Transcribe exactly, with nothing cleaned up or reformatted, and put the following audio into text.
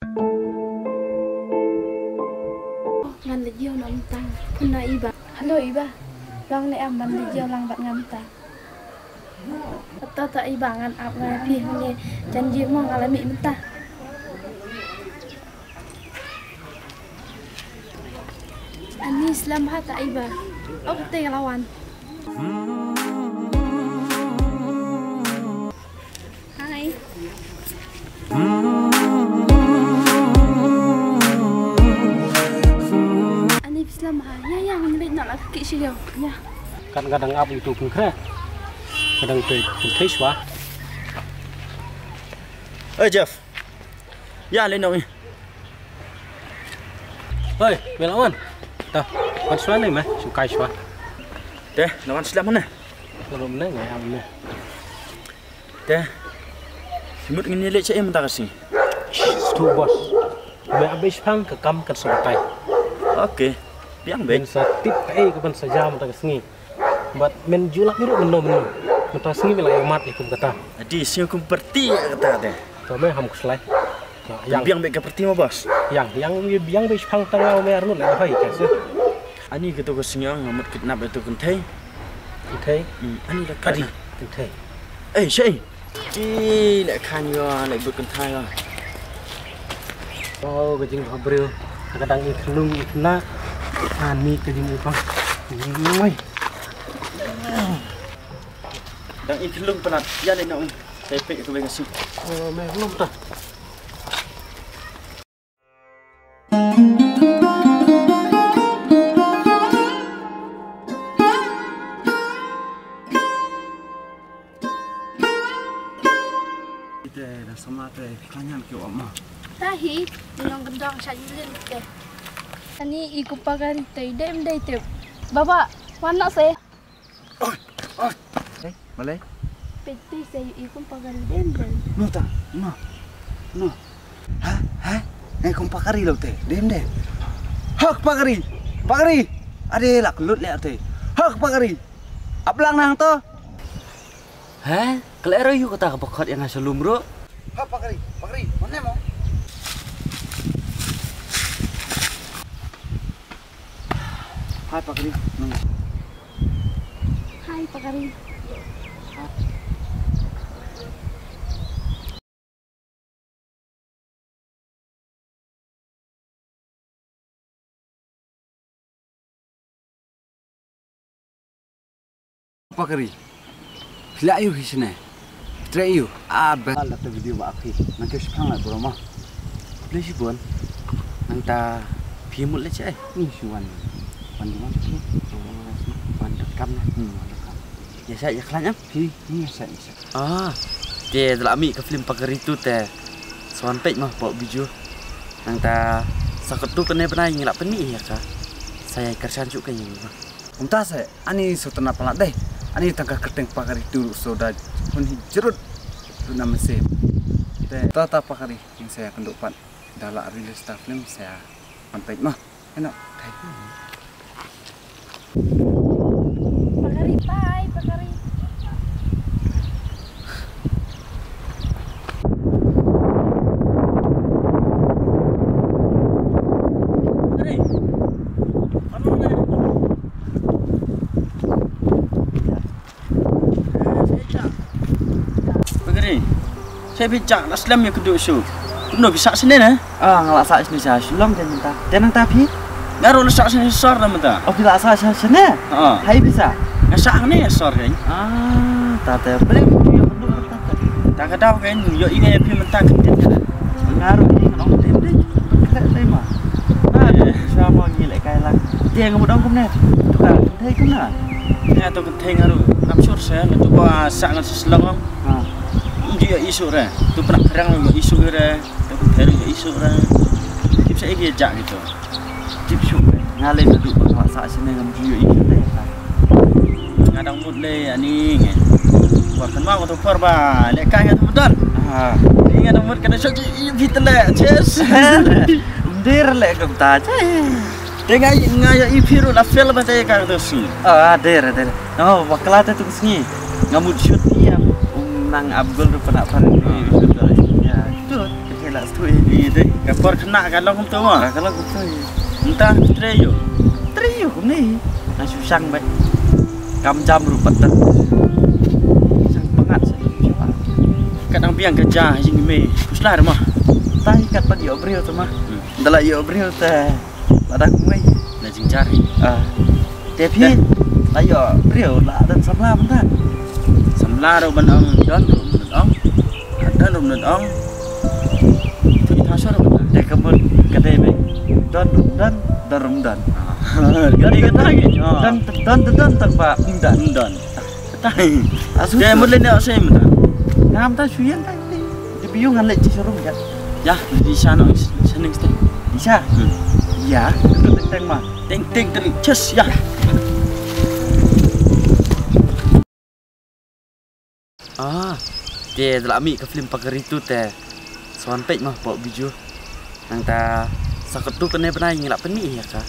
Ngan leit ïoh noh mynta. Phone na i bah. Hello i bah. Long ne em, ngan leit ïoh lang bad nga mynta. Hato ta i bah, ngan ap nga phi hangne. Jan ji mo nga la mih mynta. Ani slem ha ta i bah. Ok te ka la wan. Hi. Ani phi slem ha. Ïa ïa, ngan leit noh la ki shi ïa. Ïa. Kan ka dang ap itu pun kre. Ka dang te pun te shwa. Hey Jeff. Ïa leit noh. Hoi, me la wan. Ta, wan shwa ne me, shu kai shwa. Te, la wan slem ne. La rum ne, ngai am ne. Te. Mut ngin ïa leit shaei mynta ka sngi. Stu boss. Me ap beit shipang, ka kam kan sa batai. Okay. Biang beit. Ngan sa tip kaei kaban sa jia mynta ka sngi. Bad men ju lap ïa ruh mynno mynno. Mynta sngi me la ïoh mad ïa kum kata. Adi sngi kum party ïa kata te. To me ham khuslai. Yang biang beit ka party mo boss. Yang, yang, yang beit shipang tang nga me arngut la hoi ka se. Ani kato ka sngi nga mut kidnap ïa to kynthei. Kynthei? Hmm, ani la ka. Adi, kynthei. Eh, shei. Ti leh khan ïa, leh bud kynthei ïa. Oh, ka jingbhabriew. Ka dang i khlung i khynnah. Ani ka jingibang. Oi. Dang i khlung palat. Ïa leh na um. Te pek ka beng si. Oh, me lum ta. Ite da sama te khanyan ki wa ma. Tahi, nong kendong sha jilin te. Ani i kupa kari te dem dei te. Baba, wan noh se. Oi, oi. Eh, balei? Peti se i kum pakari dem dem. No ta, no. No. Ha, ha. Eh, kum pakari lo te. Dem dem. Hak pakari. Pakari. Ade lak lut le te. Hak pakari. Aplang nang to. He? Kele ro yu kata ka bakhat yang asa lumro. Hak pakari. Pakari. Mana mo? Hai pakari. Hai pakari. Pakari. Phi la ïoh hi shane. Trei ïoh. Ah, best. Lada video ba phi. Nang kiew shipang la bro ma. Phi shibun. Nangta phi mut le che. Ni shi wan. Wan di wan phi. Wan dot com na. Hmm, wan dot com. Ïa sa ïa khlaiñ am phi. Ni ïa sa ïa sa. Ah. Te da la mih ka film Pakari tu te. Sa wan peit ma pok video. Nangta sa katu kane bnai ngi la pynmih ïa ka. Sa ïa kyrshan shuh ka ïa ngi ma. Kumta se, ani sutna palat dei. Ani tang ka kyrteng Pakari tu ruh so da hun hi jrut. Tu na mynsiem. Te ta ta Pakari, kin sa ïa kynduh pat. Da la release ta film sa ïa peit ma. Ano, thai. Pakari, bye, Pakari. Pakari. Sa phi jah la slem ïa kduh shuh. Kumno phi sah shane ne? Ah, nga la sah shane sha Shillong te mynta. Te nangta phi? Nga ruh la sah shane sor na mynta. Oh, phi la sah sha shane? Ha. Hai phi sah? Nga sah hangne sor kein. Ah, ta te bring phi ïa kduh ta te. Ta ka daw kein ïoh ïa phi mynta ka tip ka. Nga ruh ïa nga ong te te. Ka te ma. Ah, sha mo ngi leh kai lang. Te nga mut ong kumne. Tu ka te kumne. Nga tu Thei nga ruh, ngam sure se, nga tu ba sah ngan sa Shillong. Ha. Ym ju ïoh issue re. Tu pynah phareng ïoh issue re. Tu pynah phareng ïoh issue re. Tip sa ïa ki jah gitu. Tip shuh re. Nga lei naduh ba nga sah shane ngam ju ïoh issue re. Nga dang mut lei ani nge. Por kan ma ko tu por ba leh kai nga tu mudan. Ha. Ni nga dang mut kan shuh ji ïoh bit le. Cheers. Dir le kumta. Te nga nga ïoh ïa phi ruh la fail ba te ka tu sngi. Ah, der, der. Oh, bakla te tu sngi. Nga mut shoot ni ïa, um, nang Abdul ruh pynah phareng ni shoot la. Ya, tu, te la stu ni Dei, ka por khynnah ka long kumto ma. Ka long kumto. Mynta trei ïoh. Trei ïoh kumne. Nga shu shang beit. Kam jam ruh pat. Shang pyngngad sa. Ka dang biang ka ja jingmei. Phi sla re ma. Tang kat pat ïoh briew te ma. Hmm. Da la ïoh briew te. Lada kumwei. Na jingjar. Ah. Te phi. La ïoh briew la don samla mynta. Samla ruh ban ong, don ruh ban ong. Don ruh ban ong. Tu ita sor ruh ban. Te ka mut ka dei beit. Don ruh don, don ruh don. Ah. Don ka dei ka don. Don, don, don, don, don ba don. Don. Asu. Te mut le ne ose mynta. Ngam ta shu ïeng ta. Di biung han le ci showroom ja. Ya, di sha no, sha ning steng. Di sha. Hmm. Ya, tu teng teng ma. Teng teng teng, just ya. Ah, te da la mih ka film Pagari tu te. Swan peit ma pok biju. Nangta sa katu kane bnai ngi la pynmih ïa ka.